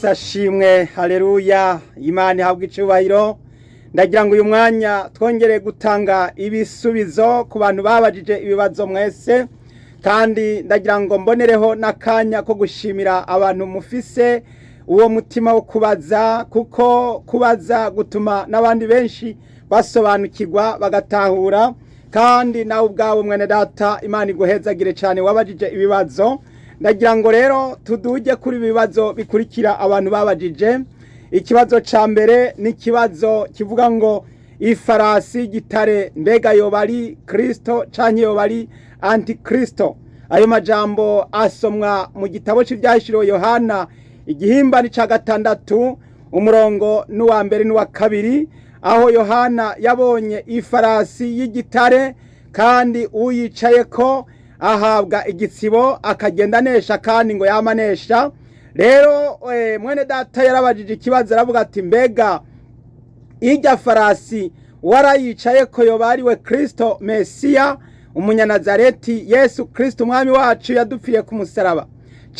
Yesu ashimwe, haleluya, Imana ihabwe icubahiro. Ndagira ngo uyu mwanya twongere gutanga ibisubizo ku bantu babajije ibibazo mwese, kandi ndagira ngo mbonereho n'akanya ko gushimira abantu mufise uwo mutima wo kubaza, kuko kubaza gutuma n'abandi benshi basobanukirwa bagatahura. Kandi nawe ubwawe mwene data, Imana iguhezagire cyane wabajije ibibazo. Ndagira ngo rero tuduge kuri ibi bibazo bikurikira abantu babajije. Ikibazo ca mbere ni ikibazo kivuga ngo ifarasi y'igitare mbega yoba ari Kristo canke yoba ari Antikristo? Ayo majambo asomwa mu gitabo c'Ivyahishuriwe Yohana igihimba ca 6 umurongo n'uwa mbere n'uwa kabiri, aho Yohana yabonye ifarasi y'igitare kandi uyicayeko ahabwa igitsibo akagenda anesha, kandi ngo yamanesha. Rero mwene data yarabajije ikibazo aravuga ati mbega irya farasi warayicayeko yoba ariwe Kristo Mesiya umunyanazareti Yesu Kristo umwami wacu yadupfiriye ku musaraba,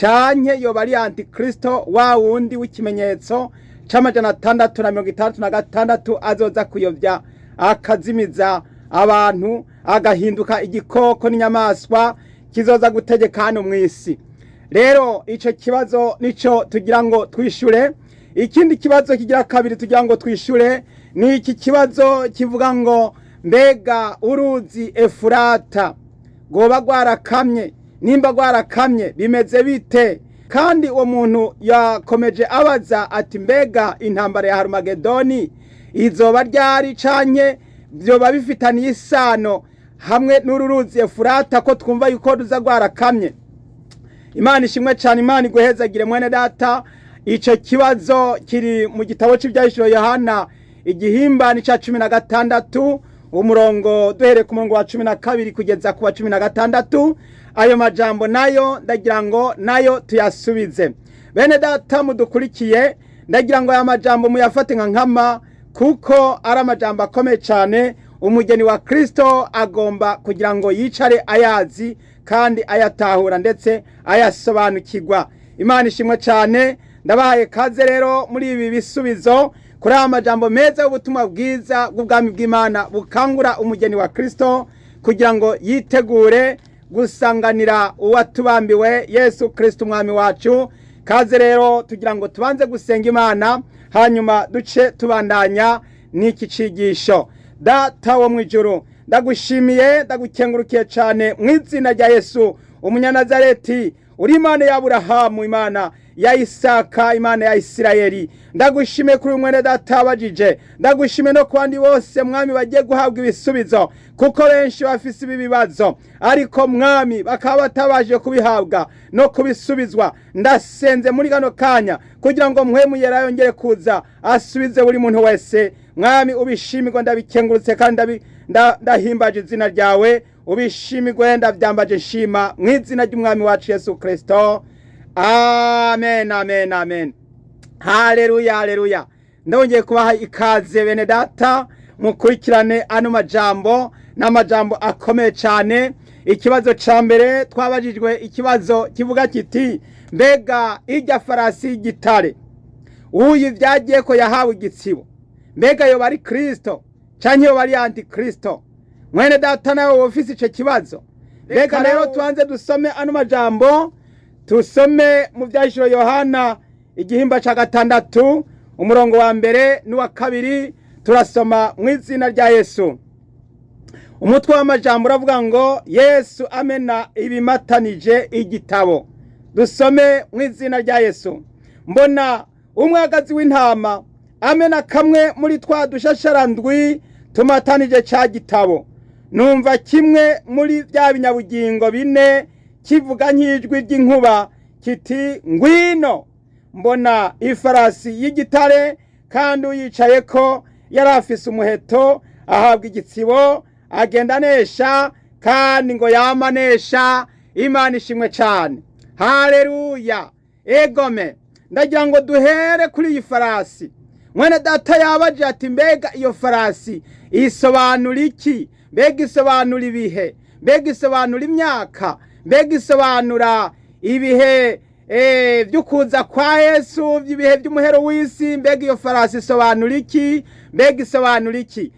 canke yoba ari Antikristo wa wundi w'ikimenyetso c'666 azoza kuyovya akazimiza abantu agahinduka igikoko n'inyamaswa kizoza gutegeka hano mw'isi. Rero ico kibazo nico tugira ngo twishure. Ikindi kibazo kigira kabiri tugira ngo twishure ni iki kibazo kivuga ngo mbega uruzi Efurata rwoba rwarakamye? Nimba rwarakamye bimeze bite? Kandi uwo muntu yakomeje abaza ati mbega intambara ya Harumagedoni izoba ryari, canke vyoba bifitaniye isano hamwe n'uru ruzi Efurata ko twumva yuko ruza rwarakamye? Imana ishimwe cyane, Imana iguhezagire mwene data. Ico kibazo kiri mu gitabo c'Ivyahishuriwe Yohana igihimba ca 16 umurongo duhereye ku murongo wa 12 kugeza ku wa 16. Ayo majambo nayo ndagira ngo nayo tuyasubize. Bene data mudukurikiye, ndagira ngo aya majambo muyafate nka nkama, kuko ari amajambo akomeye cyane. Umugeni wa Kristo agomba kugira ngo yicare ayazi kandi ayatahura ndetse ayasobanukirwa. Imana ishimwe cyane. Ndabahaye kaze rero muri ibi bisubizo kuri aya majambo meza y'ubutumwa bwiza bw'ubwami bw'Imana bukangura umugeni wa Kristo kugira ngo yitegure gusanganira uwatubambiwe Yesu Kristo umwami wacu. Kaze rero tugira ngo tubanze gusenga Imana, hanyuma duce tubandanya n'iki cigisho. Data wo mw'ijuru, ndagushimiye ndagukengurukiye cyane mu izina rya Yesu umunyanazareti, uri Imana ya Aburahamu, Imana ya Isaka, Imana ya Isirayeli. Ndagushimiye kuri mwene data abajije, ndagushimiye no ku bandi bose mwami bagiye guhabwa ibisubizo, kuko benshi bafise ibi bibazo ariko mwami bakaba batabashije kubihabwa no kubisubizwa. Ndasenze muri kano kanya kugira ngo mpwemu yera yongere kuza asubize buri muntu wese. Mwami ubishimirwe, ndabikengurutse kandi ndahimbaje izina ryawe. Ubishimirwe, ndavyambaje nshima mu izina ry'umwami wacu Yesu Kristo. Amen, amen, amen. Haleluya, haleluya. Ndongeye kubaha ikaze bene data, mukurikirane ano majambo n'amajambo akomeye cyane. Ikibazo ca mbere twabajijwe ikibazo kivuga kiti mbega irya farasi y'igitare uyu vyagiye ko yahawe igitsibo, mbega yoba ari Kristo canke yoba ari Antikristo? Mwene data nawe wofise ico kibazo. Reka rero tubanze dusome ano majambo, tusome mu Vyahishuriwe Yohana igihimba ca 6 umurongo wa mbere n'uwa kabiri. Turasoma mu izina rya Yesu. Umutwe w'amajambo uravuga ngo Yesu amena ibimatanije igitabo. Dusome mu izina rya Yesu. Mbona umwagazi w'intama amena kamwe muri twa dushasharandwi tumatanije ca gitabo. Numva kimwe muri bya binyabugingo bine kivuga nk'ijwi ry'inkuba kiti ngwino. Mbona ifarasi y'igitare kandi uyicayeko yari afise umuheto, ahabwa igitsibo agenda anesha, kandi ngo yamanesha. Imana ishimwe cyane, haleluya. Egome, ndagira ngo duhere kuri iyi farasi. Mwene data yabaje ati mbega iyo farasi isobanura iki? Mbega isobanura ibihe? Mbega isobanura imyaka? Mbega isobanura ibihe By'ukuza kwa Yesu, by'ibihe by'umuhero w'isi. Mbega iyo farasi isobanura iki? Mbega isobanura iki?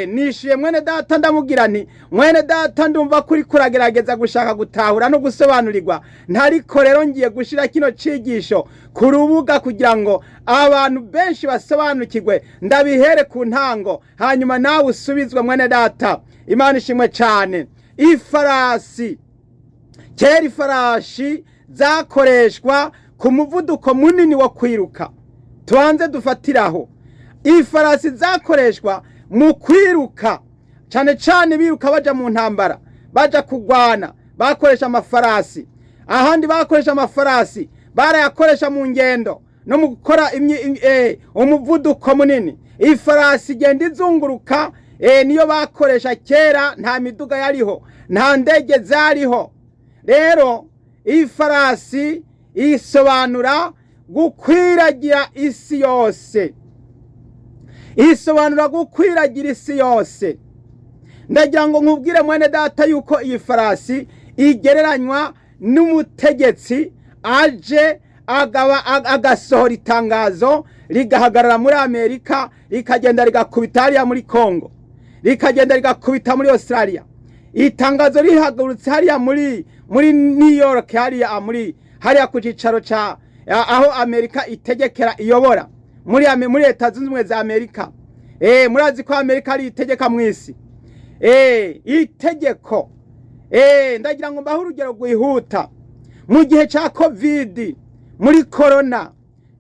Nishuye mwene data, ndamubwira nti: "Mwene data, ndumva kuri kuragerageza gushaka gutahura no gusobanurirwa. Ntariko rero ngiye gushira kino cigisho ku rubuga kugira ngo abantu benshi basobanukirwe, ndabihere ku ntango, hanyuma nawe usubizwe." Mwene data, Imana ishimwe cyane. Ifarasi, kera ifarashi zakoreshwa ku muvuduko munini wo kwiruka. Tubanze dufatiraho: ifarasi zakoreshwa mu kwiruka cyane cyane, biruka baja mu ntambara, baja kugwana, bakoresha amafarasi. Ahandi bakoresha amafarasi, barayakoresha mu ngendo no mu gukora umuvuduko munini. Ifarasi igenda izunguruka, niyo bakoresha kera. Nta miduga yariho, nta ndege zariho. Rero ifarasi isobanura gukwiragira isi yose, isobanura gukwiragira isi yose. Ndagira ngo nkubwire, mwene data, yuko iyi farasi igereranywa n'umutegetsi aje agasohora itangazo, rigahagarara muri Amerika, rikagenda rigakubita hariya muri Congo, rikagenda rigakubita muri Australia. Itangazo rihagurutse hariya muri New York, hariya muri hariya ku cicaro ca aho Amerika itegekera, iyobora muri Leta Zunze Ubumwe za Amerika. Murazi ko Amerika ari itegeka mu isi. Itegeko, ndagira ngo mbahe urugero rwihuta. Mu gihe ca Covid, muri corona,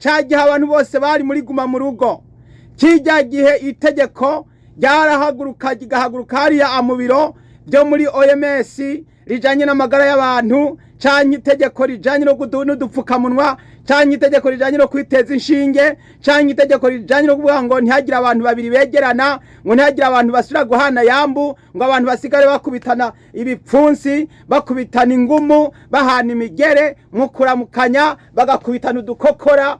ca gihe abantu bose bari muri guma mu rugo, kijya gihe itegeko ryarahaguruka, rigahaguruka hariya mu biro byo muri OMS rijanye n'amagara y'abantu, canke itegeko rijanye no n'udupfukamunwa, canke itegeko rijanye no kwiteza inshinge, canke itegeko rijanye no kuvuga ngo ntihagire abantu babiri begerana, ngo ntihagire abantu basubira guhana yambu, ngo abantu basigare bakubitana ibipfunsi, bakubitana ingumu, bahana imigere mu kuramukanya, bagakubitana udukokora.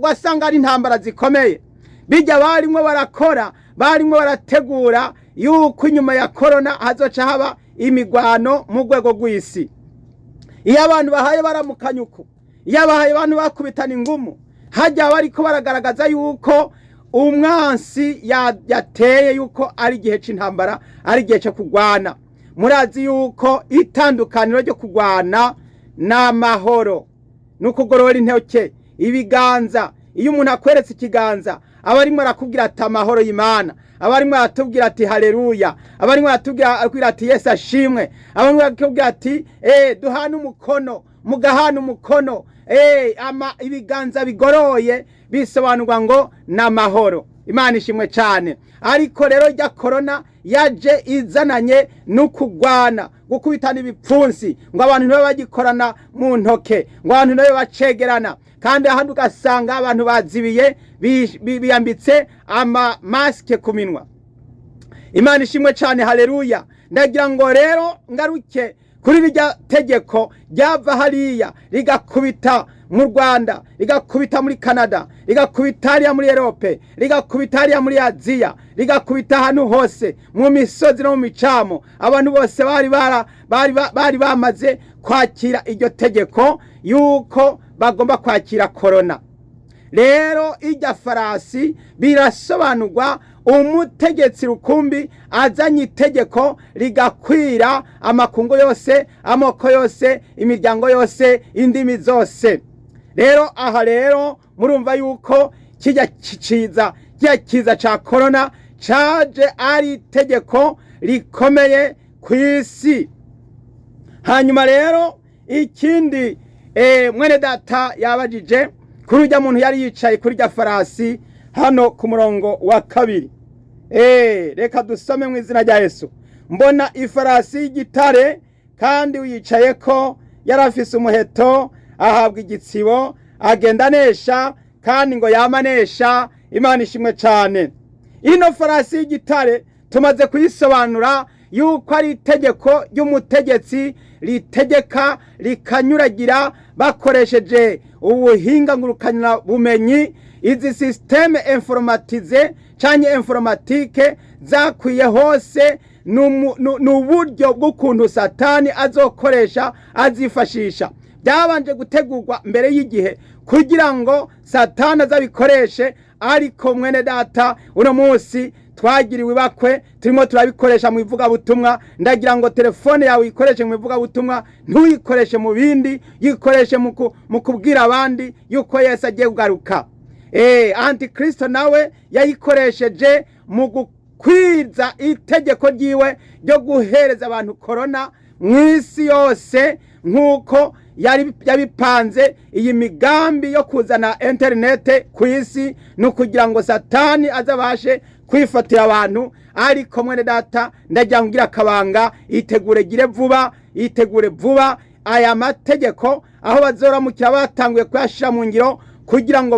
Wasanga ari intambara zikomeye. Bijya barimwo barakora, barimwo barategura yuko inyuma ya korona hazoca haba imigwano mu rwego rw'isi. Iyo abantu bahaye baramukanya uku, iyo bahaye abantu bakubitana ingumu, hajya bariko baragaragaza yuko umwansi yateye, yuko ari igihe c'intambara, ari igihe cyo kugwana. Murazi yuko itandukaniro ryo kugwana n'amahoro ni ukugorora intoke, ibiganza. Iyo umuntu akweretse ikiganza, aba arimo arakubwira ati: "Amahoro y'Imana." Aba arimo aratubwira ati: "Haleluya." Aba arimo aratubwira ati: "Yesu ashimwe." Aba arimo aratubwira ati: "Duhane umukono." Mugahana umukono, ibiganza bigoroye bisobanurwa ngo n'amahoro. Imana ishimwe cyane. Ariko rero rya korona yaje izananye no kugwana, gukubitana ibipfunsi, ngo abantu ntibabe bagikorana mu ntoke, ngo abantu ntibabe bacegerana. Kandi ahandi ugasanga abantu bazibiye, biyambitse amamasike ku minwa. Imana ishimwe cyane, haleluya. Ndagira ngo rero ngaruke kuri rirya tegeko ryava hariya rigakubita mu Rwanda, rigakubita muri Canada, rigakubita hariya muri Europe, rigakubita hariya muri Aziya, rigakubita ahantu hose mu misozi no mu micamo. Abantu bose bari bamaze kwakira iryo tegeko yuko bagomba kwakira korona. Rero irya farasi birasobanurwa umutegetsi rukumbi azanye itegeko rigakwira amakungu yose, amoko yose, imiryango yose, indimi zose. Rero aha rero murumva yuko kijya ciza, kijya kiza ca korona caje ari itegeko rikomeye ku isi. Hanyuma rero ikindi, mwene data yabajije kuri ujya muntu yari yicaye kuri rya farasi hano ku murongo wa 2. Reka dusome mu izina rya Yesu. Mbona ifarasi y'igitare, kandi uyicaye ko yarafise umuheto, ahabwa igitsibo, agenda anesha, kandi ngo yamanesha. Imana ishimwe cyane. Ino farasi y'igitare tumaze kuyisobanura yuko ari itegeko ry'umutegetsi ritegeka rikanyuragira bakoresheje ubuhinga ngurukanabumenyi. Izi système informatisé canke informatique zakwiye hose, ni uburyo bw'ukuntu Satani azokoresha, azifashisha. Byabanje gutegurwa mbere y'igihe kugira ngo Satani azabikoreshe. Ariko mwene data, uno munsi twagiriwe ibakwe, turimo turabikoresha mu ivugabutumwa. Ndagira ngo telefone yawe uyikoreshe mu ivugabutumwa, ntuyikoreshe mu bindi, yikoreshe mu kubwira abandi yuko Yesu agiye kugaruka. Antikristo nawe yayikoresheje mu gukwiza itegeko ryiwe ryo guhereza abantu korona mu isi yose, nk'uko yabipanze. Iyi migambi yo kuzana interinete ku isi ni ukugira ngo Satani azabashe kwifatira abantu. Ariko mwene data, ndagira ngo ugire akabanga, itegure gire vuba, itegure vuba. Aya mategeko aho bazoramukira batanguye kuyashyira mu ngiro kugira ngo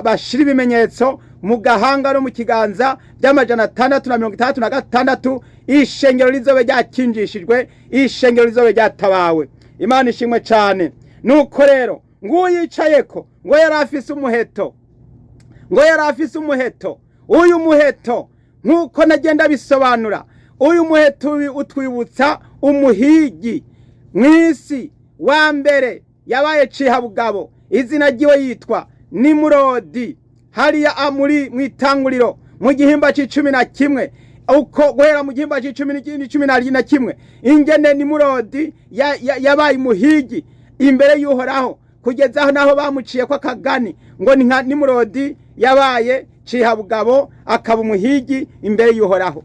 bashire ibimenyetso mu gahanga no mu kiganza by'666, ishengero rizobe ryakinjishijwe, ishengero rizobe ryatabawe. Imana ishimwe cyane. Nuko rero ng'uyicayeko ngo yari afise umuheto, ngo yari afise umuheto. Uyu muheto, nk'uko nagenda bisobanura, uyu muheto utwibutsa umuhigi mu isi wa mbere yabaye cihabugabo, izina ryiwe yitwa Nimurodi. Hariya muri mu itanguriro mu gihimba c'11, uko guhera mu gihimba c'11, ingene Nimurodi yabaye umuhigi imbere y'Uhoraho, kugeza aho naho bamuciye ko akagani ngo ni nka Nimurodi yabaye cihabugabo akaba umuhigi imbere y'Uhoraho.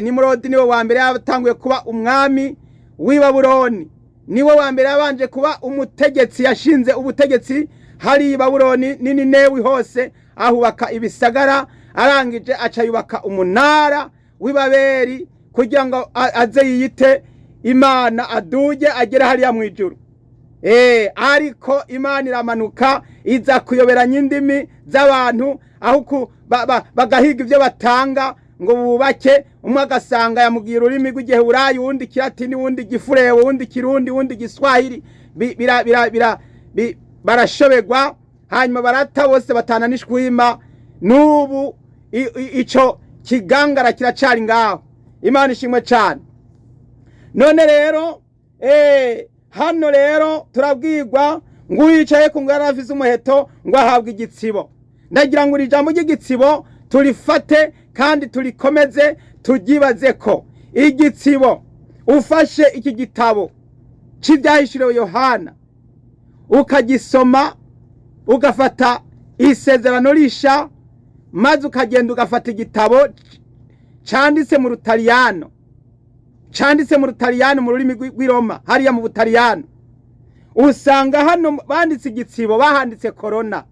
Nimurodi niwe wa mbere yatanguye kuba umwami w'i Babuloni, niwe wa mbere yabanje kuba umutegetsi, yashinze ubutegetsi hari i Babuloni nini newi hose, ahubaka ibisagara, arangije aca yubaka umunara w'Ibabeli kugira ngo aze yiyite Imana, aduge agere hariya mu ijuru. Ariko Imana iramanuka iza kuyoberanya indimi z'abantu, aho bagahiga ibyo batanga ngo bubake. Umwe agasanga yamubwira ururimi rw'igiheburayi, uwundi kilatini, uwundi gifurewe, uwundi kirundi, uwundi giswahili, barashobegwa. Hanyuma barata bose batana n'ishwima. N'ubu ico kigangara kiracari ngaho. Imana ishimwe cyane. None rero hano rero turabwirwa ngo uyicaye ku ngo yari afise umuheto ngo ahabwe igitsibo. Ndagira ngo iri jambo ry'igitsibo turifate kandi turikomeze, turyibaze ko igitsibo, ufashe iki gitabo c'ivyahishuriwe Yohana ukagisoma, ugafata isezerano risha, maze ukagenda ugafata igitabo canditse mu Rutaliyano, canditse mu Rutaliyano mu rurimi rw'i Roma hariya mu Butaliyano, usanga hano banditse igitsibo bahanditse korona.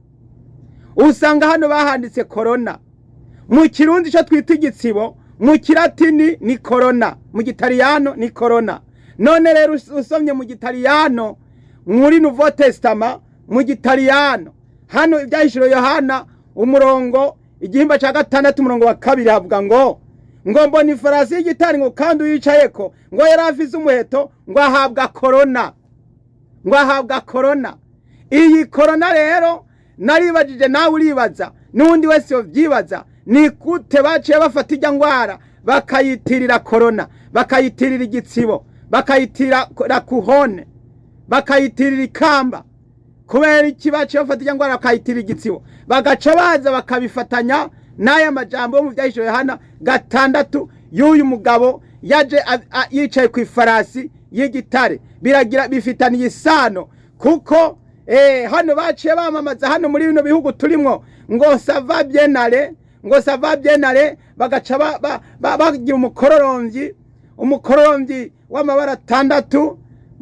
Usanga hano bahanditse korona. Mu Kirundi ico twita igitsibo, mu Kilatini ni korona, mu Gitaliyano ni korona. None rero usomye mu Gitaliyano muri Nouveau Testament, mu Gitaliyano hano ibyahishuriwe Yohana umurongo igihimba ca 6 umurongo wa 2 havuga ngo mbona ifarasi y'igitare, ngo kandi uyicayeko ngo yari afise umuheto, ngo ahabwa korona, ngo ahabwa korona. Iyi korona rero naribajije, nawe uribaza, n'undi wese yovyibaza, ni gute baciye bafata ijya ngwara bakayitirira korona, bakayitirira igitsibo, bakayitirira kuhone, bakayitirira ikamba? Kubera iki baciye bafata ijya ngwara bakayitirira igitsibo, bagaca baza bakabifatanya n'aya majambo yo mu vyahishuriwe Yohana 6 y'uyu mugabo yaje yicaye ku ifarasi y'igitare? Biragira bifitaniye isano, kuko hano baciye bamamaza hano muri bino bihugu turimwo ngo ça va bien aller, ngo ça va bien aller, bagaca bagira umukororombyi, umukororombyi w'amabara 6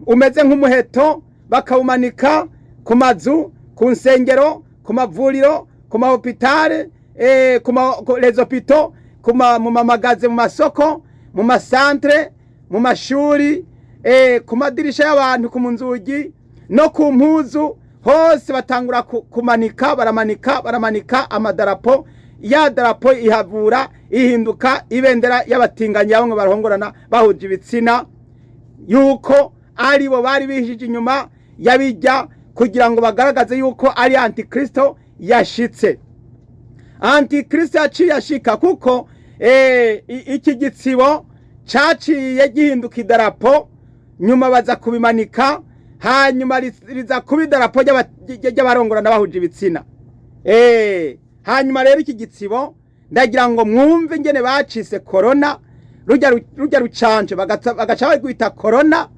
umeze nk'umuheto, bakawumanika ku mazu, ku nsengero, ku mavuriro, ku mahopitale, ku les hôpitaux, mu mamagaze, mu masoko, mu masantre, mu mashuri, ku madirisha y'abantu, ku nzugi no ku mpuzu hose. Batangura kumanika, baramanika, baramanika amadarapo. Ya darapo ihavura ihinduka ibendera y'abatinganyi, bamwe barahongorana bahuje ibitsina, yuko aribo bari bihishije inyuma yabijya kugira ngo bagaragaze yuko ari antikristo yashitse. Antikristo yaciye ashika, kuko iki gitsibo caciye gihinduka idarapo, nyuma baza kubimanika. Hanyuma riza kuba idarapo ry'abarongorana bahuje ibitsina. Hanyuma rero iki gitsibo ndagira ngo mwumve ingene bacise corona, rujya rucanje bagaca bagwita corona.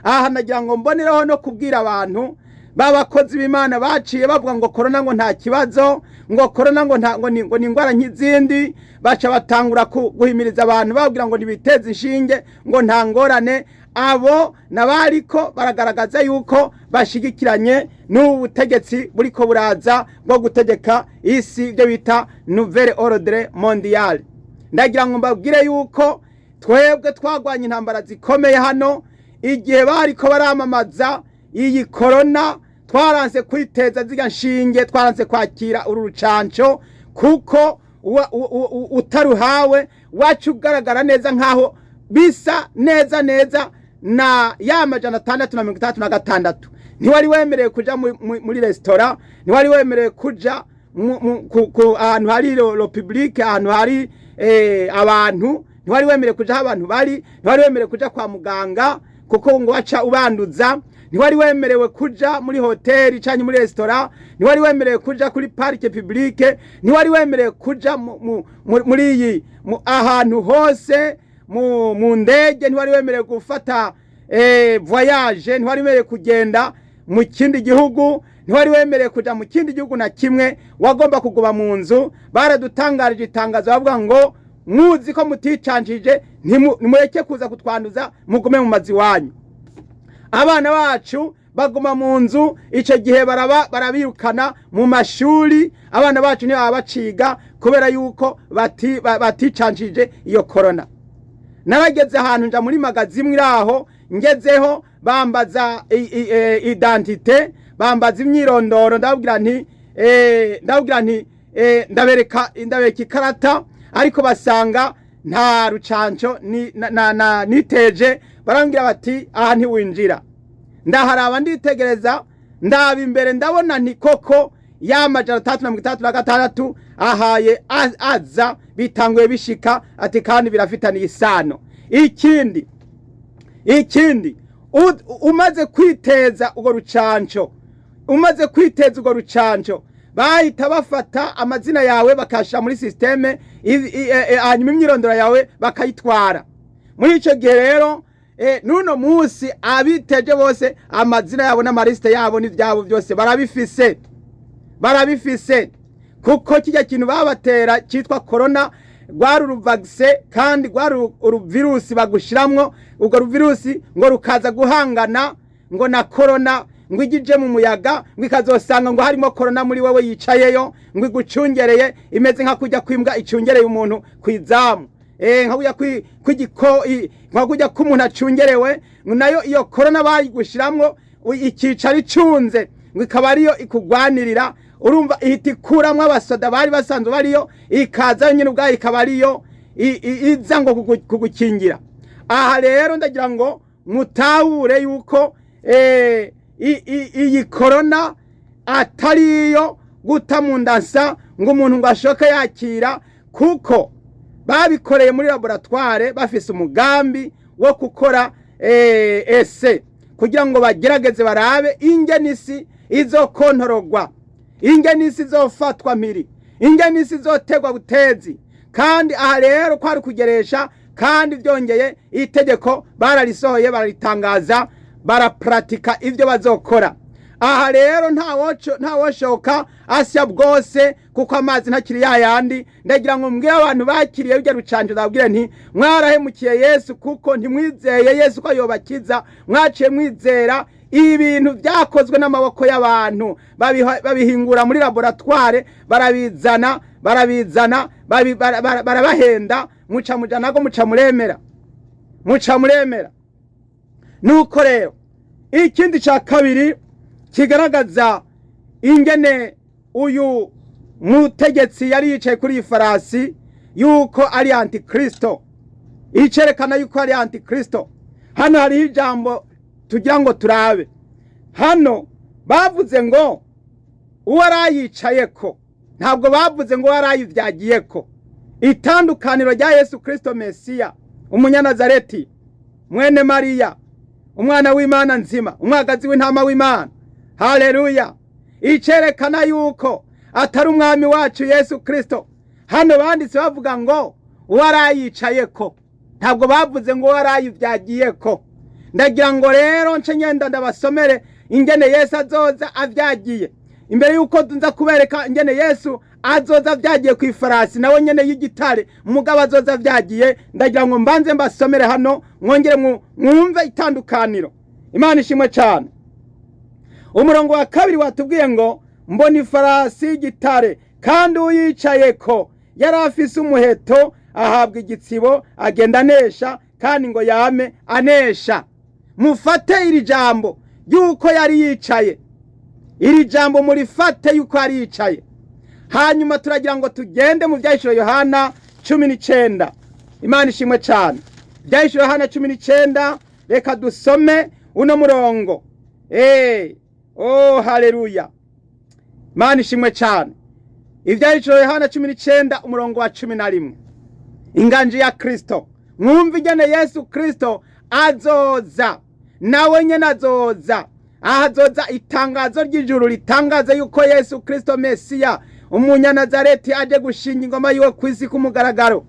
Aha nagira ngo mbonereho no kubwira abantu b'abakozi b'Imana baciye bavuga ngo corona ngo nta kibazo, ngo corona ngo nta, ngo ni ingwara nk'izindi. Baca batangura guhimiriza abantu babwira ngo nibiteze inshinge, ngo nta ngorane. Abo nabariko baragaragaza yuko bashigikiranye n'ubu butegetsi buriko buraza bwo gutegeka isi, ibyo bita nouvelle ordre mondiale. Ndagira ngo mbabwire yuko twebwe twagwanye intambara zikomeye hano igihe bariko baramamaza iyi corona. Twaranse kwiteza ziga nshinge, twaranse kwakira uru rucanco, kuko utaruhawe wacu ugaragara neza nkaho bisa neza neza na ya 666. Ntiwari wemerewe kuja muri restaurant, ntiwari wemerewe kuja ahantu hari lo public, ahantu hari abantu, ntiwari wemerewe kuja aho abantu bari, ntiwari wemerewe kuja kwa muganga kuko ngo waca ubanduza, ntiwari wemerewe kuja muri hoteli canke muri restaurant, ntiwari wemerewe kuja kuri parike publique, ntiwari wemerewe kuja muri iyi ahantu hose, mu ndege, ntiwari wemerewe gufata voyage, ntiwari wemerewe kugenda mu kindi gihugu, ntiwari wemerewe kuja mu kindi gihugu na kimwe, wagomba kuguma mu nzu. Baradutangarije itangazo bavuga ngo muzi ko muticanjije, nimureke kuza kutwanduza, mugume mu mazi wanyu. Abana bacu baguma mu nzu, ico gihe barabirukana mu mashuri. Abana bacu ntibaba baciga kubera yuko baticanjije iyo corona. Narageze ahantu nja muri magazimwe iraho, ngezeho bambaza identite, bambaza imyirondoro, ndababwira nti ndabereka ikarata, ariko basanga nta rucanco niteje. Barambwira bati aha ntiwinjira. Ndaharaba nditegereza, ndaba imbere ndabona nti koko ya 366 ahaye aza, bitanguye bishika, ati kandi birafitaniye isano. Ikindi umaze kwiteza urwo rucanco, umaze kwiteza urwo rucanco, bahita bafata amazina yawe bakasha muri systeme, hanyuma imyirondoro yawe bakayitwara. Muri ico gihe rero nuno munsi abiteje bose amazina yabo n'amaliste yabo n'ivyabo byose barabifise, kuko kijya kintu babatera cyitwa corona rwari uruvagise, kandi rwari uruvirusi bagushiramwo. Urwo ruvirusi ngo rukaza guhangana ngo na corona, ngo igije mu muyaga, ngo ikazosanga ngo harimo corona muri wewe yicayeyo, ngo igucungereye, imeze nka kujya kwimbwa icungereye umuntu kwizamu, nka kujya kwigiko, nka kujya kumuntu acungerewe. Nayo iyo corona bayigushiramwo ikicara icunze, ngo ikaba ariyo ikugwanirira. Urumva ihita ikuramwo abasoda bari basanzwe bariyo, ikaza nyine ubwayo ikaba ariyo iza ngo kugukingira. Aha rero ndagira ngo mutahure yuko iyi corona atari iyo guta mu ndansa ngo umuntu ngo ashoke yakira, kuko babikoreye muri laboratoire bafise umugambi wo gukora ese kugira ngo bagerageze barabe ingenisi izokontorogwa, ingenisi izofatwa mpiri, ingenisi izotegwa butezi. Kandi aha rero kwari kugeresha, kandi byongeye itegeko bararisohoye bararitangaza, barapratika ivyo bazokora. Aha rero nta woshoka asya bwose, kuko amazi ntakiri yayandi. Ndagira ngo mbwire abantu bakiriye bijya rucanjo, ndabwire nti mwarahemukiye Yesu, kuko ntimwizeye Yesu ko yobakiza, mwaciye mwizera ibintu byakozwe n'amaboko y'abantu, babihingura muri laboratoire, barabizana barabahenda, muca mujanago, muca muremera. Nuko rero ikindi ca kabiri kigaragaza ingene uyu mutegetsi yari yicaye kuri iyi farasi yuko ari antikristo, icerekana yuko ari antikristo. Hano hariho ijambo tugira ngo turabe. Hano bavuze ngo uwo arayicayeko, ntabwo bavuze ngo arayivyagiyeko. Itandukaniro rya Yesu Kristo Mesiya umunyanazareti mwene Mariya, Umwana w'Imana nzima, umwagazi w'intama w'Imana. Haleluya! Icerekana yuko atari umwami wacu Yesu Kristo. Hano banditse bavuga ngo uwarayicayeko, ntabwo bavuze ngo uwarayivyagiyeko. Ndagira ngo rero nce ngenda ndabasomere ingene Yesu azoza avyagiye. Imbere yuko nza kubereka ingene Yesu azoza avyagiye ku ifarasi nawe nyene y'igitare, mugabo azoza avyagiye, ndagira ngo mbanze mbasomere hano mwongere mwumve itandukaniro. Imana ishimwe cyane. Umurongo wa 2 watubwiye ngo mbona ifarasi y'igitare kandi uyicayeko yari afise umuheto, ahabwa igitsibo, agenda anesha, kandi ngo yame anesha. Mufate iri jambo yuko yari yicaye, iri jambo murifate yuko yari yicaye. Hanyuma turagira ngo tugende mu Vyahishuriwe Yohana 19. Imana ishimwe cyane. Vyahishuriwe Yohana 19, reka dusome uno murongo. Oh haleluya. Imana ishimwe cyane. Ivyahishuriwe Yohana 19 umurongo wa 11. Inganji ya Kristo. Mwumve ingene Yesu Kristo azoza, nawe nyene azoza. Ahazoza itangazo ry'ijuru ritangaza yuko Yesu Kristo Mesiya umunyanazareti aje gushinga ingoma yiwe ku isi ku mugaragaro.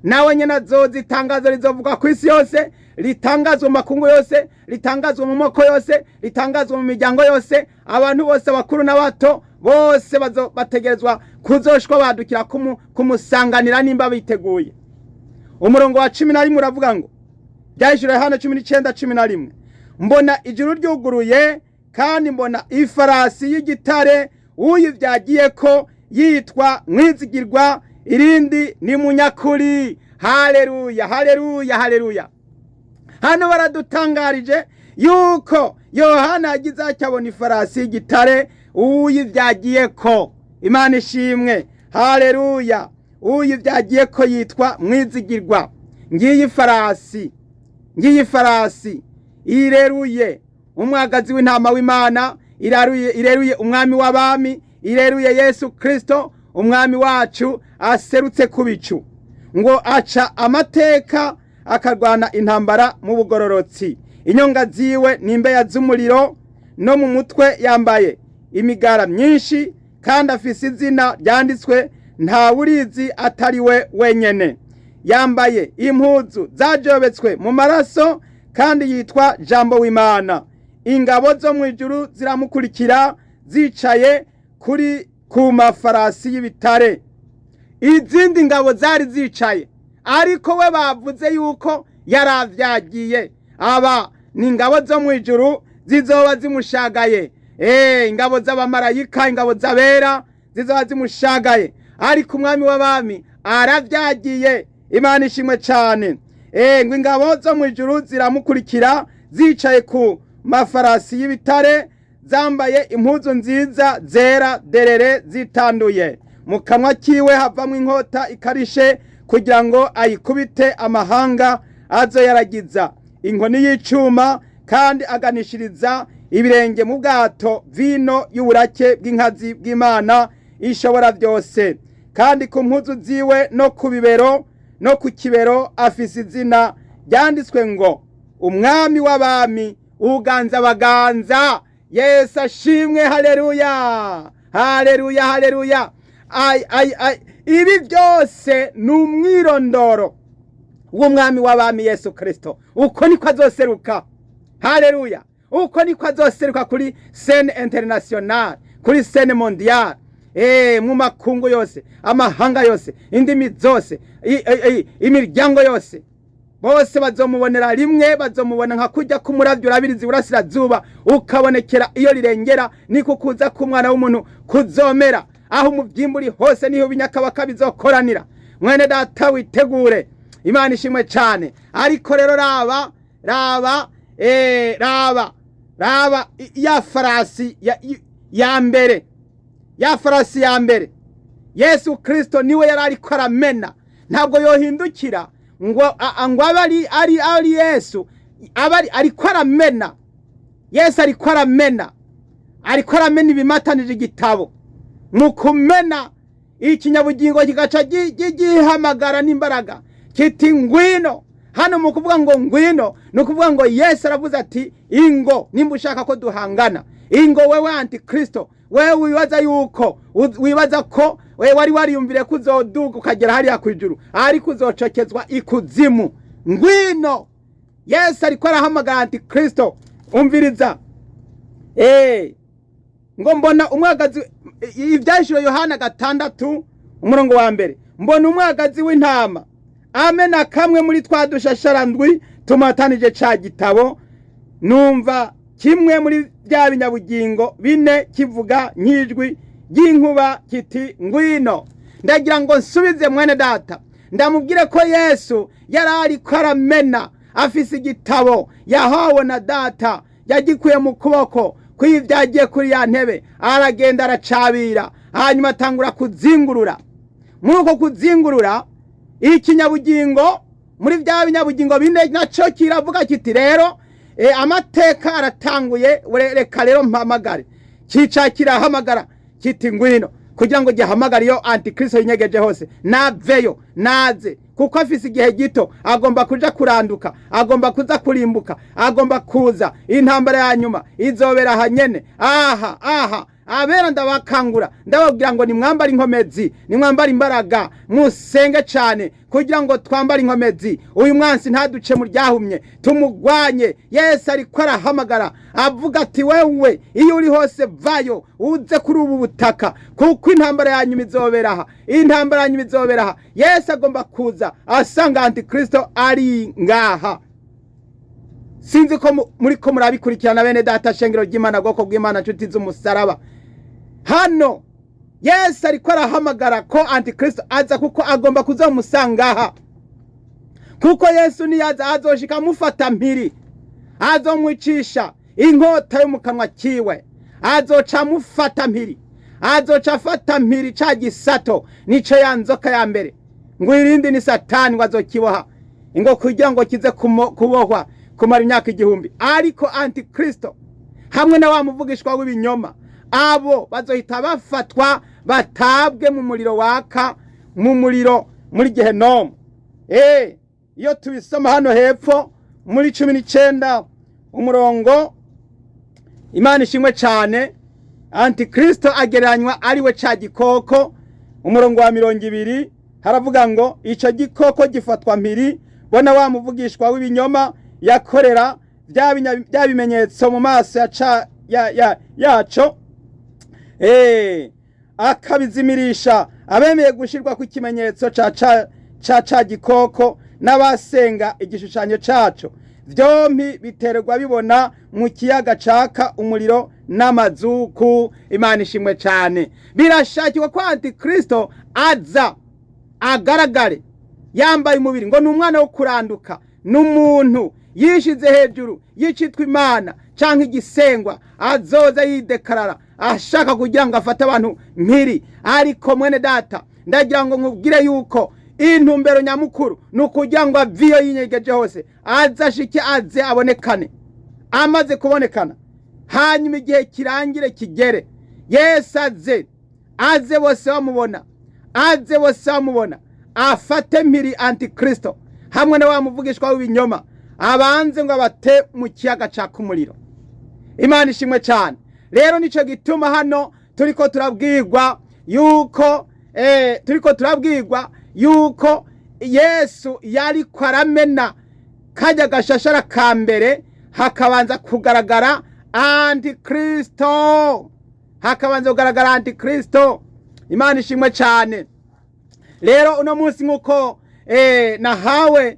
Nawe nyene azoza, itangazo rizovuga ku isi yose, ritangazwa mu makungu yose, ritangazwa mu moko yose, ritangazwa mu miryango yose. Abantu bose abakuru n'abato bose bategerezwa kuzoshwa badukira kumusanganira nimba biteguye. Umurongo wa 11 uravuga ngo Vyahishuriwe Yohana 19:11, mbona ijuru ryuguruye kandi mbona ifarasi y'igitare, uyivyagiyeko yitwa Mwizigirwa, irindi ni Munyakuri. Haleluya, haleluya, haleluya. Hano baradutangarije yuko Yohana yagize acyabona ifarasi y'igitare uyivyagiyeko. Imana ishimwe. Haleluya. Uyivyagiyeko yitwa Mwizigirwa. Ngiyi ifarasi, ngiyi ifarasi ireruye umwagazi w'intama w'Imana, ireruye umwami w'abami, ireruye Yesu Kristo umwami wacu aserutse ku bicu, ngo aca amateka akarwana intambara mu bugororotsi. Inyonga ziwe ni imbeya z'umuriro, no mu mutwe yambaye imigara myinshi, kandi afise izina ryanditswe nta wurizi atari we wenyene. Yambaye impuzu zajobetswe mu maraso, kandi yitwa Jambo w'Imana. Ingabo zo mu ijuru ziramukurikira zicaye kuri ku mafarasi y'ibitare. Izindi ngabo zari zicaye, ariko we bavuze yuko yaravyagiye. Aba ni ingabo zo mu ijuru zizoba zimushagaye. Ingabo z'abamarayika, ingabo z'abera zizoba zimushagaye, ariko umwami w'abami aravyagiye. Imana ishimwe cyane. Ngo ingabo zo mu ijuru ziramukurikira zicaye ku mafarasi y'ibitare, zambaye impuzu nziza zera derere zitanduye. Mu kanwa kiwe havamwo inkota ikarishe, kugira ngo ayikubite amahanga azo yaragiza inkoni y'icuma, kandi aganishiriza ibirenge mu bwato vino y'uburake bw'inkazi bw'Imana ishobora byose. Kandi ku mpuzu ziwe no ku bibero no ku kibero afise izina ryanditswe ngo Umwami w'abami, uganza abaganza. Yesu ashimwe. Haleluya, haleluya, haleluya. Ibi byose ni umwirondoro w'umwami w'abami Yesu Kristo. Uko niko azoseruka. Haleluya. Uko niko azoseruka kuri scène internationale, kuri scène mondiale. Mu makungu yose, amahanga yose, indimi zose, imiryango yose, bose bazomubonera rimwe. Bazomubona nka kujya k'umuravyo urabiriza iburasirazuba ukabonekera iyo rirengera, niko kuza k'umwana w'umuntu kuzomera. Aho umuvyimba uri hose niho ibinyakabaka bizokoranira. Mwene data witegure. Imana ishimwe cyane. Ariko rero raba raba raba raba ya farasi ya mbere, ya farasi ya mbere Yesu Kristo niwe yari ariko aramena. Ntabwo yohindukira ngo abe ari Yesu, abe ariko aramena. Yesu ariko aramena, ariko aramena ibimatanije igitabo. Mu kumena ikinyabugingo kigaca gihamagara n'imbaraga kiti ngwino. Hano mu kuvuga ngo ngwino, ni ukuvuga ngo Yesu aravuze ati ingo, nimba ushaka ko duhangana, ingo wewe antikristo, wewe wibaza yuko wibaza ko wewe wari wariyumvire ko uzoduga ukagera hariya kwijuru, ariko uzocokezwa ikuzimu. Ngwino. Yesu ariko arahamagara antikristo. Umviriza, ngo mbona umwagazi, ibyahishuriwe Yohana 6 umurongo wa 1, mbona umwagazi w'intama amena kamwe muri twa dushasharandwi tumatanije ca gitabo, numva kimwe muri bya binyabugingo bine kivuga nk'ijwi ry'inkuba kiti ngwino. Ndagira ngo nsubize mwene data, ndamubwire ko Yesu yari ariko aramena, afise igitabo yahawe na data, yagikuye mu kuboko kw'ibyagiye kuri ya ntebe, aragenda aracabira, hanyuma atangura kuzingurura. Muri uko kuzingurura ikinyabugingo muri bya binyabugingo bine naco kiravuga kiti rero amateka aratanguye, reka rero mpamagare. Kica kirahamagara kiti ngwino, kugira ngo gihamagare iyo antikristo yinyegeje hose, naveyo naze, kuko afise igihe gito, agomba kuja kuranduka, agomba kuza kurimbuka, agomba kuza. Intambara ya nyuma izobera aha nyene, aha aha. Abera ndabakangura, ndababwira ngo nimwambare inkomezi, nimwambare imbaraga, musenge cyane kugira ngo twambare inkomezi, uyu mwansi ntaduce mu ryahumye, tumugwanye. Yesu ariko arahamagara avuga ati wewe iyo uri hose vayo uze kuri ubu butaka, kuko intambara ya nyuma izobera aha, intambara ya nyuma izobera aha. Yesu agomba kuza asanga antikristo ari ngaha. Sinzi ko muri ko murabikurikirana bene data, shengero ry'Imana, bwoko bw'Imana, nshuti z'umusaraba. Hano Yesu ariko arahamagara ko antikristo aza, kuko agomba kuzomusangaha, kuko Yesu niyaza azoshika amufata mpiri, azomwicisha inkota yo mu kanwa kiwe, azoca amufata mpiri, azoca afata mpiri ca gisato nico ya nzoka ya mbere, ngo irindi ni Satani, ngo azokiboha ngo kugira ngo kize kubohwa kumara imyaka 1000. Ariko antikristo hamwe na wa muvugishwa w'ibinyoma, abo bazohita bafatwa batabwe mu muriro waka, mu muriro muri Gehenomu. Iyo tubisoma hano hepfo muri 19 umurongo, Imana ishimwe cyane, antikristo agereranywa ariwe ca gikoko. Umurongo wa 20 haravuga ngo ico gikoko gifatwa mpiri, bona wa muvugishwa w'ibinyoma yakorera bya bimenyetso mu maso yaco, akabizimirisha abemeye gushirwa ku kimenyetso ca gikoko n'abasenga igishushanyo caco. Vyompi biterwa bibona mu kiyaga caka umuriro n'amazuku. Imana ishimwe cyane. Birashakirwa ko antikristo aza agaragare yambaye umubiri, ngo ni umwana wo kuranduka, n'umuntu yishize hejuru yicitwa Imana canke igisengwa, azoza yidekarara ashaka kugira ngo afate abantu mpiri. Ariko mwene data, ndagira ngo nkubwire yuko intumbero nyamukuru ni ukugira ngo aviyo yinyegeje hose, aze ashike, aze abonekane. Amaze kubonekana, hanyuma igihe kirangire kigere, Yesu aze, aze bose bamubona, aze bose bamubona, afate mpiri antikristo hamwe na wa muvugishwa w'ibinyoma, abanze ngo abate mu kiyaga caka umuriro. Imana ishimwe cyane. Rero nico gituma hano turiko turabwirwa yuko turiko turabwirwa yuko Yesu yariko aramena kajya gashashara ka mbere, hakabanza kugaragara antikristo, hakabanza kugaragara antikristo. Imana ishimwe cyane. Rero uno munsi nkuko nahawe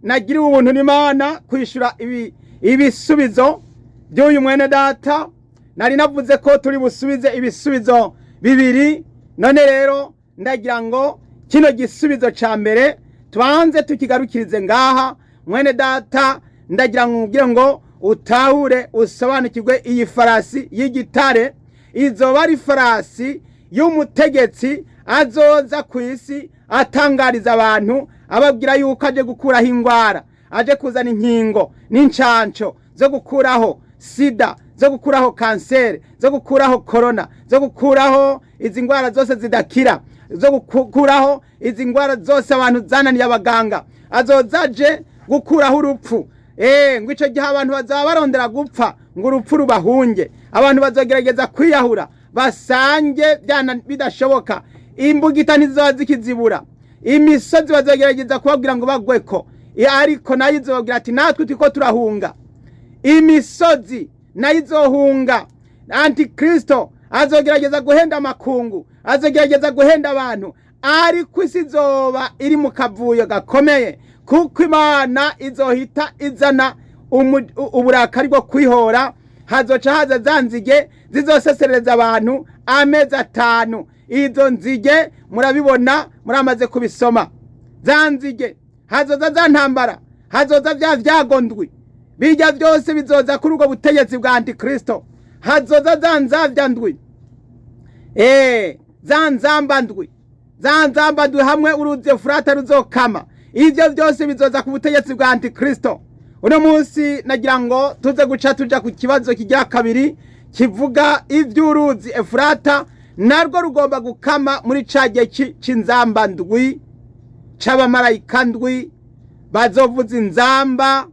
nagiriwe ubuntu n'Imana kwishura ibisubizo by'uyu mwene data, nari navuze ko turi busubize ibisubizo bibiri. None rero ndagira ngo kino gisubizo ca mbere tubanze tukigarukirize ngaha. Mwene data, ndagira ngo ubwire ngo utahure usobanukirwe iyi farasi y'igitare izoba ari farasi y'umutegetsi azoza ku isi atangariza abantu, ababwira yuko aje gukuraho ingwara, aje kuzana inkingo n'incanco zo gukuraho sida, zo gukuraho kanseri, zo gukuraho corona, zo gukuraho izi ngwara zose zidakira, zo gukuraho izi ngwara zose abantu zananiye abaganga. Azozaje gukuraho urupfu. Ngo ico gihe abantu bazaba barondera gupfa ngo urupfu rubahunge. Abantu bazogerageza kwiyahura basange bidashoboka. Imbugita ntizizoba zikizibura. Imisozi bazogerageza kubabwira ngo bagweko, ariko nayo izobabwira ati natwe turiko turahunga. Imisozi nayo izohunga. Antikristo azogerageza guhenda amakungu, azogerageza guhenda abantu, ariko isi izoba iri mu kavuyo gakomeye, kuko Imana izohita izana uburakari bwo kwihora. Hazoca haza za nzige zizosesereza abantu amezi 5. Izo nzige murabibona, muramaze kubisoma. Za nzige, hazoza za ntambara, hazoza vya vyago ndwi, bijya byose bizoza kuri ubwo butegetsi bwa Antikristo. Hazoza za nzavya ndwi, za nzamba ndwi, za nzamba ndwi hamwe uruzi Efurata ruzokama. Ivyo byose bizoza ku butegetsi bwa Antikristo. Uno munsi nagira ngo tuze guca tuja ku kibazo kigira kabiri kivuga ivy'uruzi Efurata narwo rugomba gukama muri ca gihe c'inzamba ndwi, c'abamarayika ndwi bazovuza inzamba.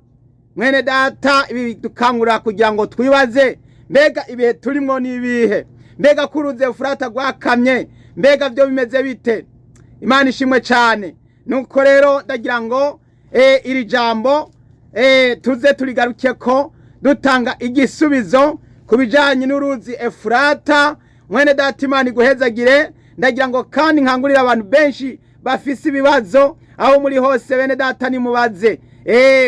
Mwene data, ibi bidukangurira kugira ngo twibaze, mbega ibihe turimwo ni ibihe? Mbega ko uruzi Efurata rwakamye, mbega vyo bimeze bite? Imana ishimwe cane. Nuko rero ndagira ngo iri jambo tuze turigaruke ko dutanga igisubizo ku bijanye n'uruzi Efurata. Mwene data, Imana iguhezagire. Ndagira ngo kandi nkangurira abantu benshi bafise ibibazo aho muri hose, bene data nimubaze.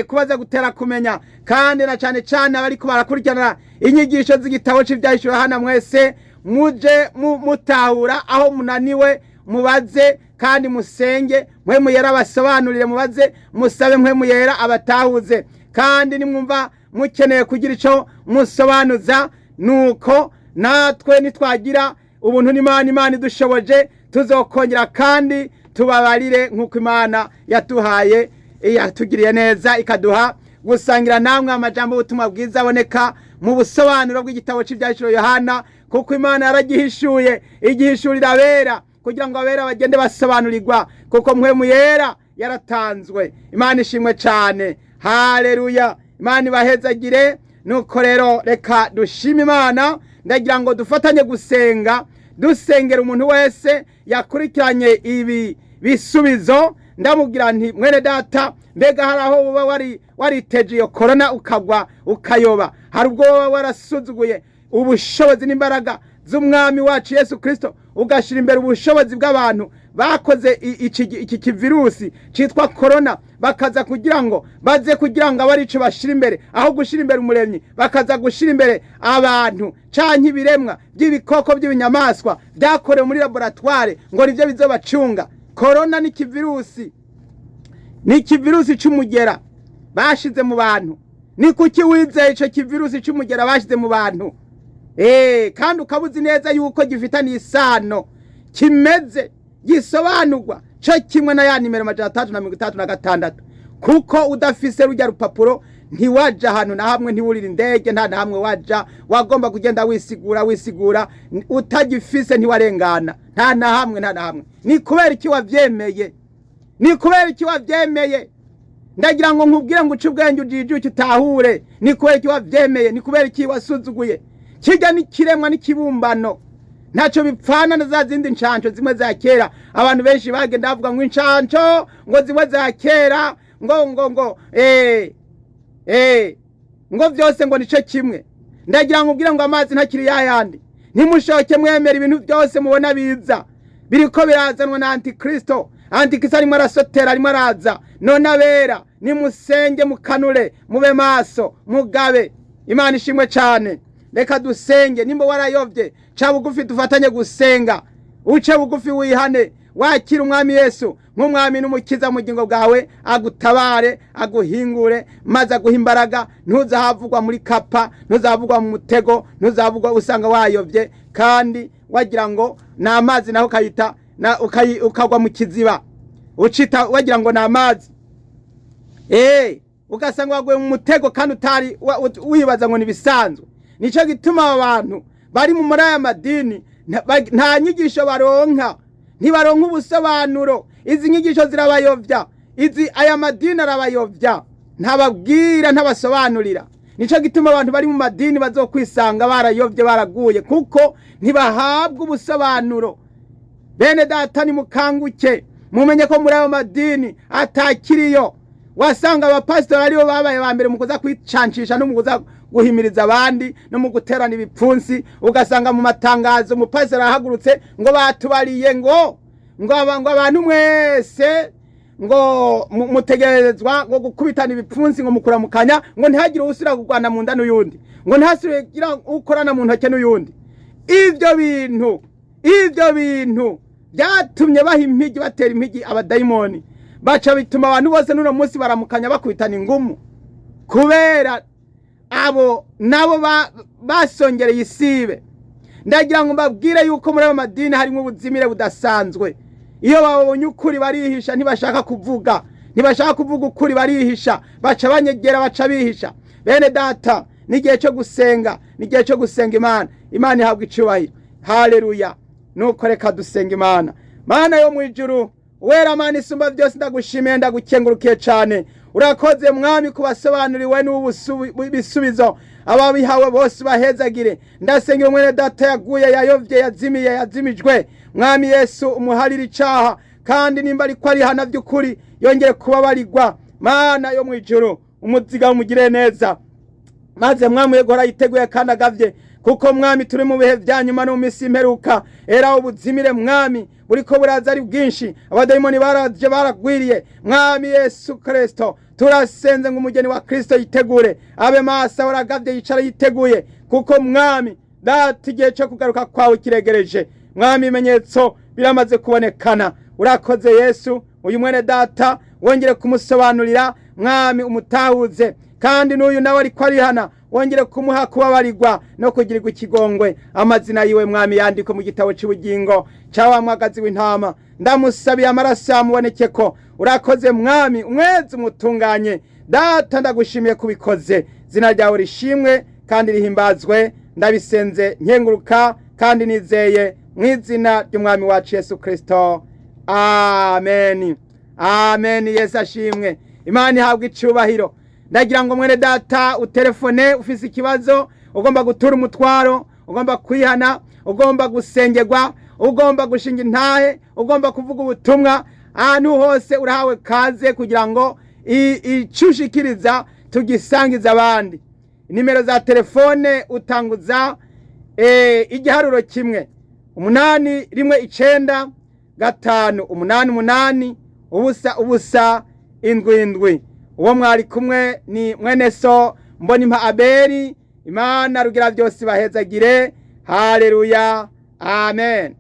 Kubaza gutera kumenya, kandi na cane cane abariko barakurikirana inyigisho z'igitabo c'Ivyahishuriwe Yohana, mwese muje mutahura aho munaniwe, mubaze kandi musenge. Mwe muyera abasobanurire, mubaze, musabe mwe muyera abatahuze. Kandi nimwumva mukeneye kugira ico musobanuza, nuko natwe nitwagira ubuntu n'Imana, Imana idushoboje, tuzokongera kandi tubabarire nk'uko Imana yatuhaye, yatugiriye neza ikaduha gusangira namwe amajambo y'ubutumwa bwiza aboneka mu busobanuro bw'igitabo c'Ivyahishuriwe Yohana, kuko Imana yaragihishuye, igihishurira abera kugira ngo abera bagende basobanurirwa, kuko mwe muyera yaratanzwe. Imana ishimwe cane. Haleluya. Imana ibahezagire. Nuko rero reka dushime Imana. Ndagira ngo dufatanye gusenga, dusengera umuntu wese yakurikiranye ibi bisubizo. Ndamubwira nti mwene data, mbega hari aho uba wariteje iyo korona ukagwa ukayoba? Hari ubwo woba warasuzuguye ubushobozi n'imbaraga z'umwami wacu Yesu Kristo, ugashira imbere ubushobozi bw'abantu bakoze iki kivirusi citwa korona, bakaza kugira ngo baze kugira ngo abe arico bashira imbere, aho gushira imbere umuremyi bakaza gushira imbere abantu canke ibiremwa by'ibikoko by'ibinyamaswa byakorewe muri laboratoire ngo nivyo bizobacunga. Korona ni kivirusi, ni kivirusi c'umugera bashize mu bantu. Ni kuki wizeye ico kivirusi c'umugera bashize mu bantu? Kandi ukabuzi neza yuko gifitanye isano, kimeze gisobanurwa co kimwe na ya nimero 336, kuko udafise rujya rupapuro ntiwaja ahantu na hamwe, ntiwurira indege, nta na hamwe waja, wagomba kugenda wisigura wisigura, utagifise ntiwarengana nta na hamwe, nta na hamwe. Ni kubera iki wavyemeye? Ni kubera iki wavyemeye? Ndagira ngo nkubwire ngo uce ubwenge, ujijuke, utahure. Ni kubera iki wavyemeye? Ni kubera iki wasuzuguye? Kirya ni kiremwa n'ikibumbano, ntaco bipfana na za zindi ncanco zimwe za kera. Abantu benshi bagenda bavuga ngo incanco ngo zimwe za kera ngo ngo ngo ngo vyose ngo nico kimwe. Ndagira ngo ubwire ngo amazi ntakiri yayandi. Ntimushoke mwemera ibintu byose mubona biza, biriko birazanwa na Antikristo. Antikristo arimo arasotera, arimo araza. None abera nimusenge, mukanure, mube maso, mugabe. Imana ishimwe cane. Reka dusenge. Nimba warayovye, ca bugufi dufatanye gusenga. Uce bugufi wihane, wakira umwami Yesu nk'umwami n'umukiza mu bugingo bwawe, agutabare, aguhingure, maze aguhe imbaraga. Ntuzahavugwa muri kapa, ntuzahavugwa mu mutego, ntuzahavugwa usanga wayovye kandi wagira ngo ni amazi, naho ukayita ukagwa mu kiziba ucita wagira ngo ni amazi. Ugasanga waguye mu mutego kandi utari wibaza ngo ni bisanzwe. Nico gituma abantu bari mu muri aya madini nta nyigisho baronka, ntibaronka ubusobanuro. Izi nyigisho zirabayovya, izi aya madini arabayovya. Ntababwira, ntabasobanurira. Nico gituma abantu bari mu madini bazokwisanga barayobye, baraguye, kuko ntibahabwa ubusobanuro. Bene data, nimukanguke, mumenye ko muri ayo madini atakiriyo. Wasanga abapasitori aribo babaye ba mbere mu kuza kwicancisha no mu kuza guhimiriza abandi no mu guterana ibipfunsi. Ugasanga mu matangazo umupasitori arahagurutse ngo batubariye ngo abantu mwese ngo mutegerezwa ngo gukubitana ibipfunsi, ngo mukuramukanya, ngo ntihagire uwusubira kurwana mu nda n'uyundi, ngo ntihasubire ukorana mu ntoke n'uyundi. Ivyo bintu byatumye baha impigi, batera impigi abadayimoni, baca bituma abantu bose n'uno munsi baramukanya bakubitana ingumu, kubera abo nabo basongereye isibe. Ndagira ngo mbabwire yuko muri ayo madini harimo ubuzimire budasanzwe. Iyo babonye ukuri barihisha, ntibashaka kuvuga, ntibashaka kuvuga ukuri, barihisha, baca banyegera, baca bihisha. Bene data, n'igihe cyo gusenga, n'igihe cyo gusenga Imana. Imana ihabwa icubahiro. Haleluya! Nuko reka dusenga Imana. Mana yo mu ijuru, wera, Mana isumba byose, ndagushimiye, ndagukengurukiye cyane. Urakoze Mwami kubasobanuriwe n'ibisubizo. Ababihawe bose bahezagire. Ndasengera umwene data yaguye, yayovye, yazimiye, yazimijwe. Mwami Yesu, umuharire icaha, kandi nimba ariko arihana by'ukuri yongere kubabarirwa. Mana yo mu ijuru, umuziga umugire neza, maze Mwami yegora yiteguye kandi agavye, kuko Mwami turi mu bihe vya nyuma no mu minsi y'imperuka. Era ubuzimire Mwami buriko buraza ari bwinshi, abadayimoni baraje baragwiriye. Mwami Yesu Kristo, turasenze ngo umugeni wa Kristo yitegure, abe maso, ahora agavye, yicara yiteguye, kuko Mwami data igihe cyo kugaruka kwawe kiregereje. Mwami, ibimenyetso biramaze kubonekana. Urakoze Yesu. Uyu mwene data wongere kumusobanurira Mwami, umutahuze, kandi n'uyu nawe ariko arihana wongere kumuha kubabarirwa no kugirirwa ikigongwe. Amazina yiwe Mwami yandikwe mu gitabo cy'ubugingo cya wa mwagazi w'intama. Ndamusabiye amaraso yamubonekeko. Urakoze Mwami, umwezi umutunganye. Data, ndagushimiye kubikoze. Zina ryawe rishimwe kandi rihimbazwe. Ndabisenze nkenguruka kandi nizeye mu izina ry'Umwami wacu Yesu Kristo. Amen, amen. Yesu ashimwe, Imana ihabwa icubahiro. Ndagira ngo mwene data utelefone ufise ikibazo, ugomba gutura umutwaro, ugomba kwihana, ugomba gusengerwa, ugomba gushinga intahe, ugomba kuvuga ubutumwa, ahantu hose urahawe kaze kugira ngo icyo ushikiriza tugisangize abandi. Nimero za telefone utanguza igiharuro 1 8 1 9 5 8 8 0 0 7 7. Uwo mwari kumwe ni mwene so Mbonimpa Abeli. Imana rugira byose bahezagire. Haleluya, amen.